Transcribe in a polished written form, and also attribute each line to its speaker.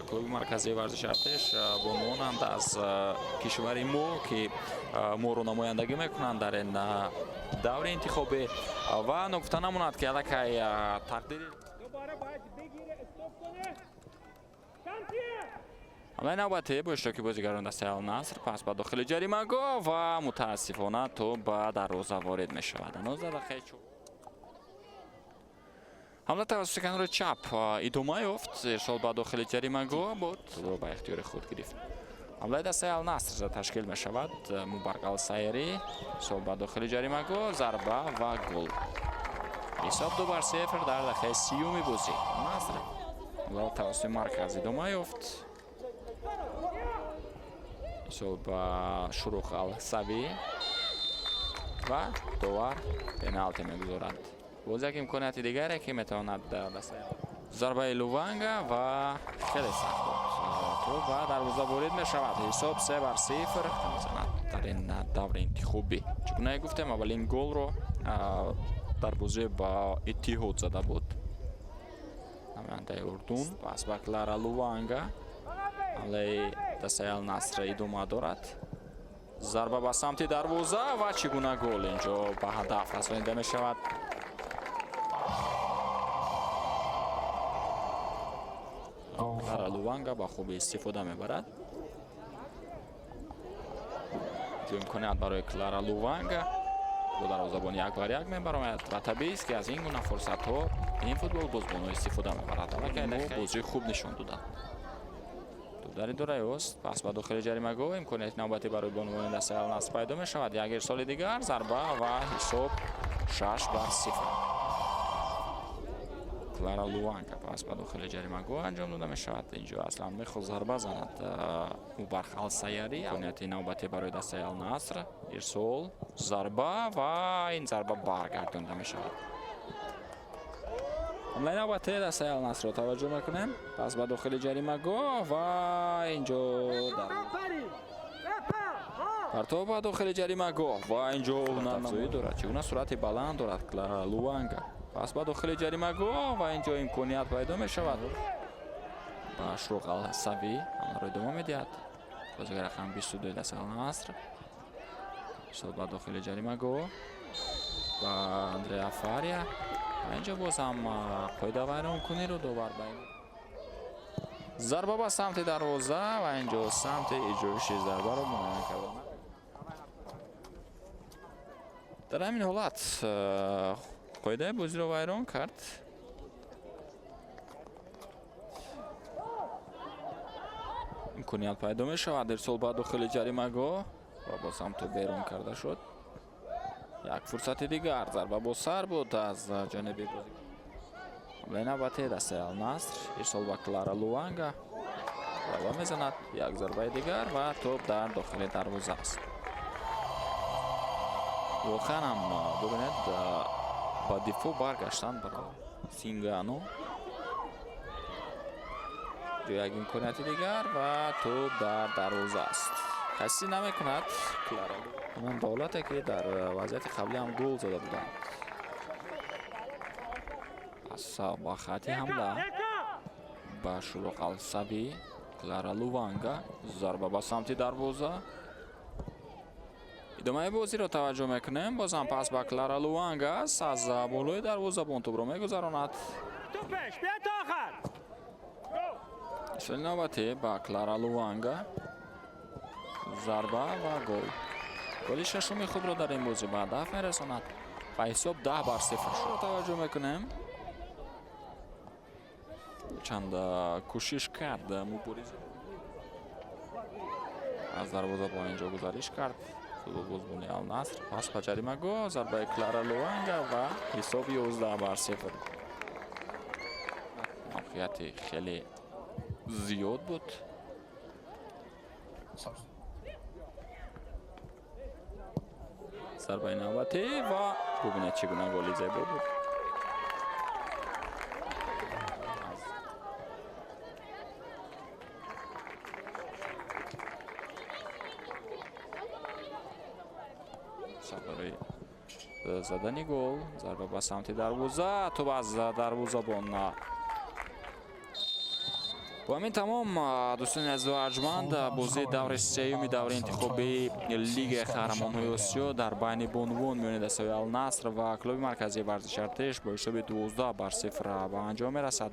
Speaker 1: Клуби марказии варзиши Артеш бонувонанд аз кишвари мо, ки моро намояндагӣ мекунанд дар ин даври интихобӣ. Ва ногуфта намонад, ки аллакай тақдири ҳамлаи навбатӣ бо иштироки бозигарон дастаи Алнаср пас ба дохили ҷаримагоҳ ва мутаассифона тӯб ба дарвоза ворид мешавад. 19 дақиқаи ҳамла тавассути канори чап идома ёфт. Ирсол ба дохили ҷаримагоҳ буд, тӯбро ба ихтиёри худ гирифт. Ҳамлаи дастаи Алнаср ташкил мешавад. Мубарак Алсайри, ирсол ба дохили ҷаримагоҳ, зарба ва гол. Ҳисоб 2-0 дар дақиқаи 30-уми бозӣ. Наср ҳамла тавассути марказ идома ёфт. Ирсол ба Шуруқ Алсави ва довар пеналти мегузорад. Боз як имконияти дигаре, ки метавонад дастаи зарбаи Луванга ва хеле сахт буд. Тӯб ба дарвоза ворид мешавад. Ҳисоб 3-0 мезанад дар ин даври интихобӣ. Чӣ гуна гуфтем, аввалин голро дар бозӣ ба Иттиҳод зада буд намояндаи Урдун. Пас ба Клара Луванга. Ҳамлаи дастаи Алнаср идома дорад. Зарба ба самти дарвоза ва чӣ гуна гол инҷо ба ҳадаф расонида мешавад. Клара Луванга ба хубӣ истифода мебарад. Ҷо имконият барои Клара Луванга бо дарвозабон 1-1 мебарояд ва табиист, ки аз ин гуна фурсатҳо ин футболбозбонҳо истифода мебарад. Аллакай бозии хуб нишон доданд. Дар идораи ост пас ба дохили ҷаримагоҳ имконияти навбатӣ барои бонувони дастаи Алнаср пайдо мешавад. Як ирсоли дигар, зарба ва ҳисоб 6-0. Клара Луванга пас ба дохили ҷаримагоҳ анҷом дода мешавад. Инҷо аслан мехост зарба занад Мубарак Алсаяри. Имконияти навбатӣ барои дастаи Алнаср, ирсол, зарба ва ин зарба баргардонда мешавад. Ҳамлаи навбатӣ дастаи Алнасрро таваҷҷӯҳ мекунем. Пас ба дохили ҷаримагоҳ ва инҷо партов ба дохили ҷаримагоҳ ва инҷо ҳунарнамоӣ дорад. Чӣ гуна суръати баланд дорад Клара Луванга. Пас ба дохили ҷаримагоҳ ва инҷо имконият пайдо мешавад. Ба Шуруқ Алсави ҳамларо идома медиҳад. Бозигар рақами 22 дастаи Алнаср. Ирсол ба дохили ҷаримагоҳ ба Андреа Фария. Ва инҷо боз ҳам қоидавайронкуниро довар ба зарба ба самти дарвоза ва инҷо самти иҷроиши зарбаро муайян карда. Дар ҳамин ҳолат қоидаи бозиро вайрон кард. Имконият пайдо мешавад. Ирсол ба дохили ҷаримагоҳ ва боз ҳам тӯб берун карда шуд. Як фурсати дигар, зарба бо сар буд аз ҷониби бозӣ. Ҳамлаи навбатӣ дастаи Алнаср, ирсол ба Клара Луванга. Зарба мезанад, як зарбаи дигар ва тӯб дар дохили дарвоза аст. Воқеан ҳам бубинед, ба дифоъ баргаштанд барои Сингано. Ҷо як имконияти дигар ва тӯб дар дарвоза аст. Каси намекунад Клара. Ҳамон давлате, ки дар вазъияти қаблӣ ҳам гол зада буданд. Пас ба хати ҳамла ба Шуруқ Алсави, Клара Луванга, зарба ба самти дарвоза. Идомаи бозиро таваҷҷӯҳ мекунем. Бозам пас ба Клара Луванга аст. Аз болои дарвозабон тӯбро мегузаронад. Ирсоли навбатӣ ба Клара Луванга. Зарба ва гол. Голи шашуми худро дар ин бозӣ ба ҳадаф мерасонад ва ҳисоб 10-0 шуд. Таваҷҷӯҳ мекунем. Чанд кӯшиш кард мубориза. Аз дарвозабон инҷо гузариш кард футболбозбони Алнаср. Пас ба ҷаримагоҳ, зарбаи Клара Луванга ва ҳисоб 11-0. Мавқеияти хеле зиёд буд. Зарбаи навбатӣ ва бубинед, чӣ гуна голи зебо буд. Барои задани гол, зарба ба самти дарвоза, тӯб аз дарвозабон Бо ҳамин тамом, дӯстони азизу арҷманд, бозии даври сеюми даври интихобии Лигаи қаҳрамонҳои Осиё дар байни бонувон миёни дастаҳои Алнаср ва клуби марказии варзиши Артиш бо ҳисоби 12-0 ба анҷом мерасад.